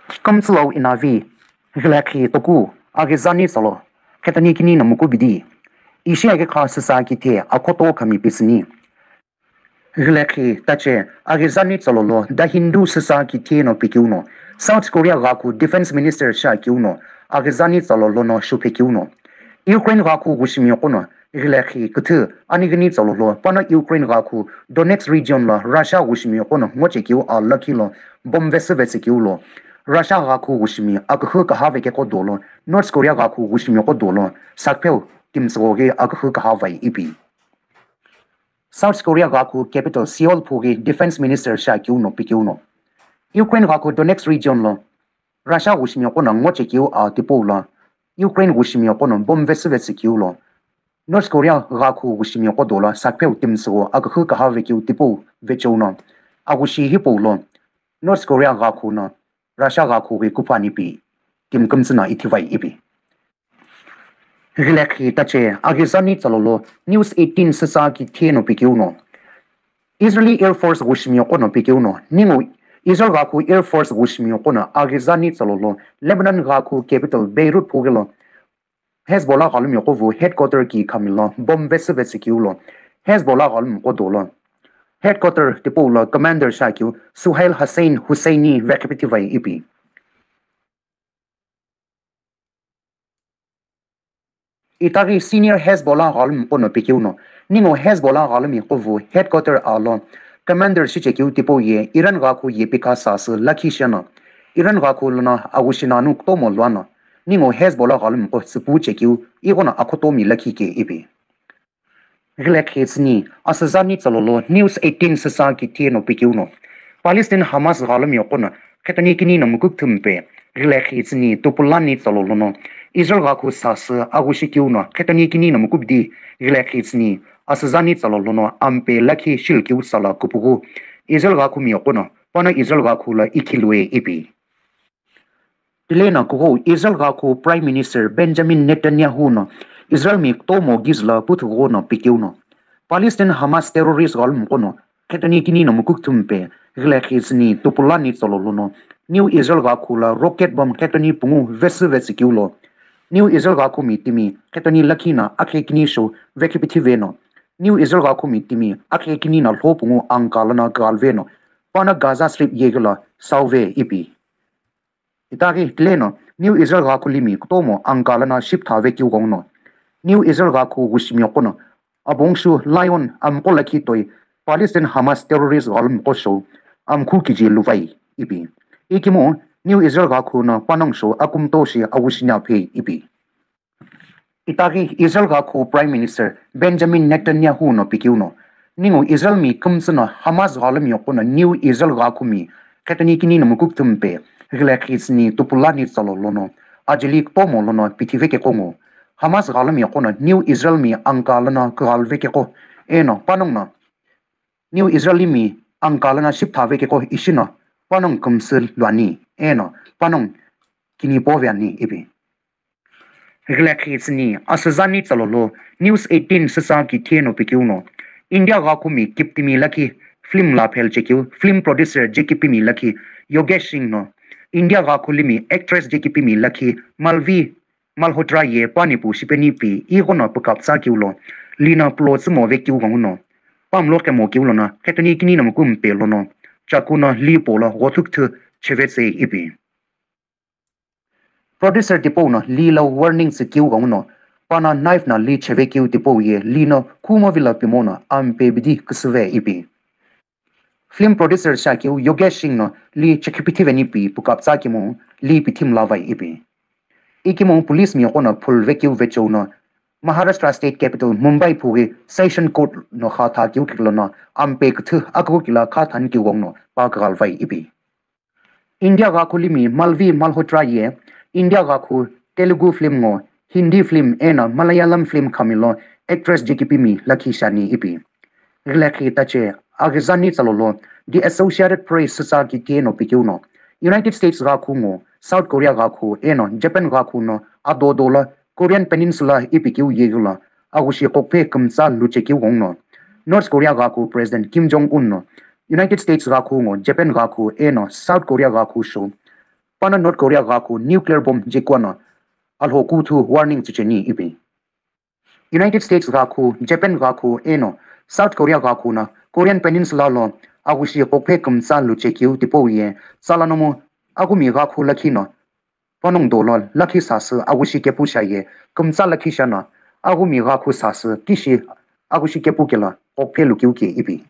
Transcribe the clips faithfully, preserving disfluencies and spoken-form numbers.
Kümtsülau inavi, ghilekhi toku, aghizani tsalo, khetani kini na mukubidi. Ishi agekha sisa kithe, akhoto khami pisini. Ghilekhi tache, aghizani tsalo lo, The Hindu sisa kithe no pikiuno. South Korea ghaku Defense Minister sha kiuno, aghizani tsalo lono shuphe kiuno. Ukraine ghaku gushimi kono, ghilekhi küthü, anighini tsalo lo, pano Ukraine ghaku Donetsk region lo, Russia gushimi kono, ngoche kiu a lakhi lo, bomb vesi vesi kiu lo. Russia ghaku gushimi, akühü kaha veke ko dolo, North Korea ghaku gushimi ko dolo, sakpheu, kimtsügo ghi akühü kaha vai ipi. South Korea ghaku capital Seoul phughi defense minister sha kiuno pikiuno. Ukraine ghaku Donetsk region lo Russia gushimi kono ngoche kiu a tipou lo Ukraine gushimi kono bomb vesi vesi kiu lo North Korea ghaku gushimi ko dolo sakpheu kimtsügo akühü kaha vekiu tipou vecheuno. Agushi hipou lo North Korea ghaku no Russia ghaku ghi kupani pi, kimkümtsü na ithivai ipi. Ghilekhi tache, aghizani tsalo lo, News eighteen sisa kithe no pikiuno. Israeli Air Force gushimi kono pikiuno, ningu Israel ghaku Air Force gushimi kono, aghizani tsalo lo, Lebanon ghaku capital Beirut phughi lo, Hezbollah ghalumi kovu headquarter ki khamilo, bomb vesi vesi kiu lo, Hezbollah ghalumi ko dolo. Headquarter tipou lo commander sha kiu, Suhail Hussein Husseini vekhipithi vai ipi. Itaghi senior Hezbollah ghalumi kono pikiuno, ningu Hezbollah ghalumi kovu headquarter alo, commander shiche kiu tipou ye Iran ghaku ye pika sasü lakhi sheno, Iran ghaku lono agushi nanu kutomo luano, ningu Hezbollah ghalumi ko süpu che kiu, ighono akhotomi lakhi ke ipi. Ghilekhi tsüni, asüzani tsalo lo News eighteen sisa kithe no pikiuno. Palestine Hamas ghalumi kono, khetani kini no mukukthumpe, ghilekhi tsüni, tupulani tsalo lono. Israel ghaku sasü, agushi kiuno, khetani kini no mukubdi, ghilekhi tsüni, asüzani tsalo lono, ampe lakhi shil kiu tsala kupugu. Israel ghaku mi kono, pano Israel ghaku lo ikhilue ipi. Tilena kughou Israel ghaku Prime Minister Benjamin Netanyahu no Israel mi kutomo gizla puthu ghono pikiuno. Palestine Hamas terrorist ghalumi kono, khetani kini no mukukthumpe, ghilekhi tsüni tupulani tsalo lono, New Israel ghaku lo rocket bomb khetani pungu vesi vesi kiu lo. New Israel ghaku mi timi, khetani lakhi na akhe kini sho vekhipithi veno. New Israel ghaku mi timi, akhe kini na lho pungu angka lono kaghalve no. Pano Gaza Strip yeghi lo sauve ipi. Itaghi tileno, New Israel ghaku limi kutomo angka lono shiptha vekiu gongno. New Israel ghaku gushimi kono, abongshu Lion amqo lakhi toi, Palestine Hamas terrorist ghalumi ko shou, amkhu kiji luvai ipi. Ikimo, New Israel ghaku no panong shou akumto shi agushini aphei ipi. Itaghi Israel ghaku Prime Minister Benjamin Netanyahu no pikiuno, ningu Israel mi kümtsü no Hamas ghalumi kono New Israel ghaku mi khetani kini no mukukthumpe, ghilekhi tsüni tupulani tsalo lono, ajeli kutomo lono pithive kekongu. Hamas ghalumi kono New Israel mi angka lono kaghalve keko, eno panong no New Israel mi angka lono shiptha vekeko ishino, panong kümsü luani, eno panong kini pove ani ipi. Ghilekhi tsüni, asüzani tsalo lo, News eighteen sisa kithe no pikiuno. India ghaku mi kiptimi lakhi, film la phel chekiu, film producer jekipimi lakhi, Yogesh Singh no, India ghaku limi actress jekipimi lakhi, Malvi Malhotra ye panipu shipeni pi, ighono pukaptsa kiu lo, lino pulo tsümo vekiu ghanguno. Pamlo kemo kiu lono, khetani kini no mukumpe lono, chaku no li polo ghothukthü chevetse ipi. Producer tipau no li lo warning tsü kiu ghanguno, pano knife no li cheve kiu tipau ye li no khumo vilo pimono ampe bidi küsüve ipi. Film producer sha kiu Yogesh Singh no li chekhipithi veni pi pukaptsa kimu li pithim lavai ipi. Ikimu police mi yoqo no phul vekiu vecheu no Maharashtra State Capital Mumbai phughi Session Court no kha tha kiu kiklo no ampe küthü aküghü kila kha thani kiu gong no pa kaghalvai ipi. India ghakhu limi Malvi Malhotra ye India ghakhu Telugu film ngo Hindi film eno Malayalam film khamilo actress jekipimi lakhi shani ipi. Ghilekhi tache aghizani tsalolo The Associated Press sütsa kitieno pikiu no United States ghakhu ngo South Korea ghakhu eno Japan ghakhu no adodo la Korean Peninsula ipikiu yegula aghushi qokphe kümtsa luchekeu gong no North Korea ghakhu President Kim Jong Un no United States ghakhu ngo Japan ghakhu eno South Korea ghakhu sho Pano North Korea ghakhu nuclear bomb jekwa no alhokuthu warning tsucheni ipi. United States ghakhu, Japan ghakhu eno South Korea ghakhu no Korean Peninsula lo aghushi kokphe kümtsa luchekeu tipau ye tsala nomu aghumi ghakhu lakhi no panongu dolo lakhi sasü aghushi kepu shaye kümtsa lakhi shano aghumi ghakhu sasü kishi aghushi kepu kela kokphe lukeu ke ipi.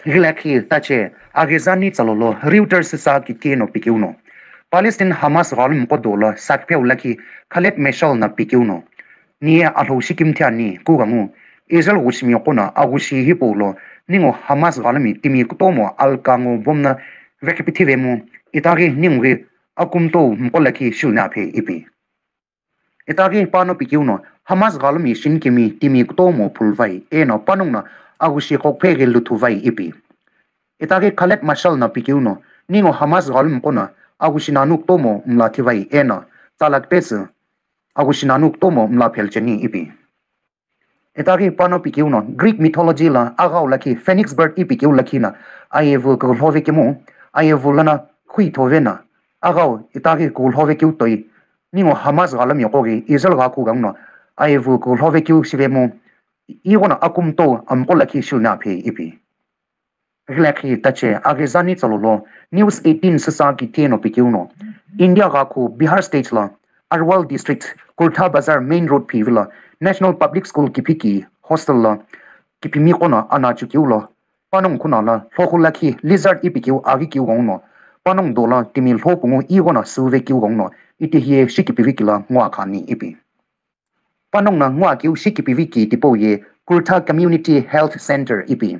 Ghilakhi tache aghizani tsalolo Reuters sa kiti no pikeu no Palestine Hamas ghalumi qo dolo sakpheu lakhi Khaled Mashal no pikeu no niye alhou shikimthi ani kugangu Israel ghushimi qo no aghushi hipau lo ningu Hamas ghalumi timi kutomo alkango bomb no vekipithivemu itaghi ningu ghi akumtou mqo lakhi shiu naphe ipi. Itaghi pano pikeu no Hamas ghalumi shinikimi timi kutomo phulvai eno panongu no aghushi kokphe ghi luthuvai ipi. Itaghi Khaled Mashal no pikeu no ningu Hamas ghalumi qo no aghushi nanu kutomo mla thivai eno tsala kipesü aghushi nanu kutomo mla phelcheni ipi. Itaghi pano pikeu no Greek mythology la aghau lakhi phoenix bird ipikeu lakhi no ayevu kugulhove kemu ayevu lono khuithove no aghau itaghi kugulhove keu toi ningu Hamas ghalumi qo ghi Israel ghakhu gangu no ayevu kugulhove keu shivemu ighono akumtou amqo lakhi shiu naphe ipi. Ghilakhi tache aghizani tsalolo News eighteen süsa kiti no pikeu no India ghakhu Bihar State lo Arwal District Kurtha Bazar Main Road phivi lo National Public School kiphiki hostel lo kiphimi qo no ana chukeu lo panongu khuna lo lhokhulakhi lizard ipikeu aghi keu ghenguno panongu dolo timi lhopungu ighono süve keu ghenguno itihiye shikipivi kila ngua khani ipi. Panongu no ngua keu shikipivi ki tipau ye Kurtha Community Health Center ipi.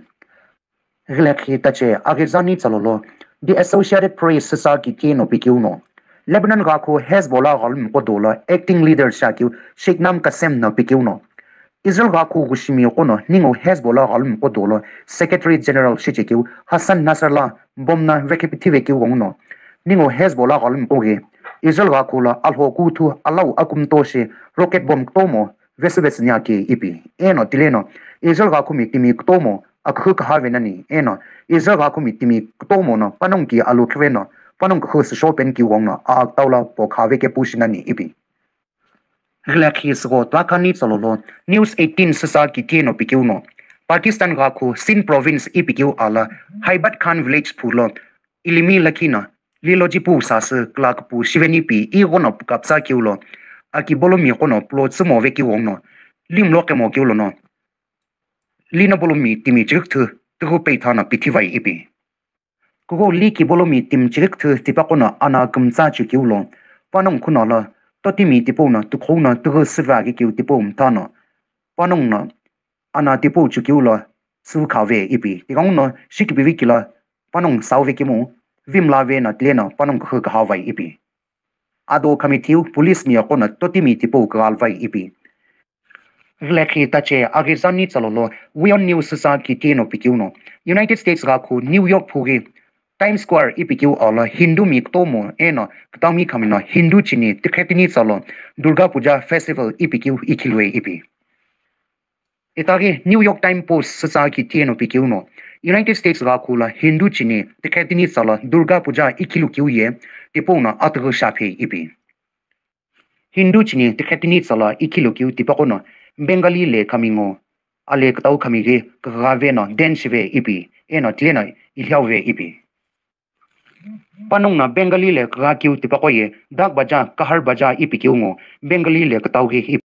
Ghilakhi tache aghizani tsalolo The Associated Press süsa kiti no pikeu no Lebanon ghakhu Hezbollah ghalumi qo dolo acting leader shakeu Sheikh Naim Qassem no pikeu no Israel ghakhu ghushimi qo no ningu Hezbollah ghalumi qo dolo Secretary General shichekeu Hassan Nasrallah bomb no vekipithivekeu ghenguno ningu Hezbollah ghalumi qo ghi Israel ghakhu lo alhokuthu alau akumto shi rocket bomb kutomo vesüvesüni ake ipi. Eno tileno Israel ghakhumi timi kutomo akühü kahave nani eno Israel ghakhumi timi kutomo no panongu ki alu khiveno panongu kühü süsho peni ki wongno aaktaula po khave kepu shinani ipi. Ghilakhi sügho tuakhani tsalolo News eighteen süsa kiti no pikeu no Pakistan ghakhu Sindh province ipikeu ala Haibat Khan village phulo ilimi lakhi no lilojipu sasü kla kupu shiveni pi ighono pukapsa keu lo aki bolomi qo no pulo tsümo vekeu wongno limlo kemo keu lono lino bolomi timi chirikthü tighu peitha no pithivai ipi. Kughou li kibolomi timi chirikthü tipaqo no ana kümtsa chukeu lo panongu khuna lo totimi tipau no tukhou no tighu süve aghi keu tipau mtha no panongu no ana tipau chukeu lo sükhave ipi. Tighenguno shikipivi kila panongu sauve kemu vimlave no tileno panongu kühü kahavai ipi. Ado khamithiu police mi aqo no totimi tipau kaghalvai ipi. Ghilakhi tache aghizani tsalolo Wion News süsa kiti no pikeu no United States ghakhu New York phughi Times Square ipikeu ala Hindu mi kutomo eno kutami khamino Hindu chini tikhetini tsalo Durga Puja Festival ipikeu ikhilwe ipi. Itaghi New York Times Post süsa kiti no pikeu no United States ghakhu la Hindu chini tikhetini tsala Durga Puja ikhilu keu ye tipau no atughu shaphe ipi. Hindu chini tikhetini tsala ikhilu keu tipaqo no Bengali le khamingo ale kutau khamighi kagave no den shive ipi eno tileno iliauve ipi. Panongu no Bengali le kagha keu tipaqo ye Dag Baja, Kahar Baja ipikeu ngo Bengali le kutau ghi ipi.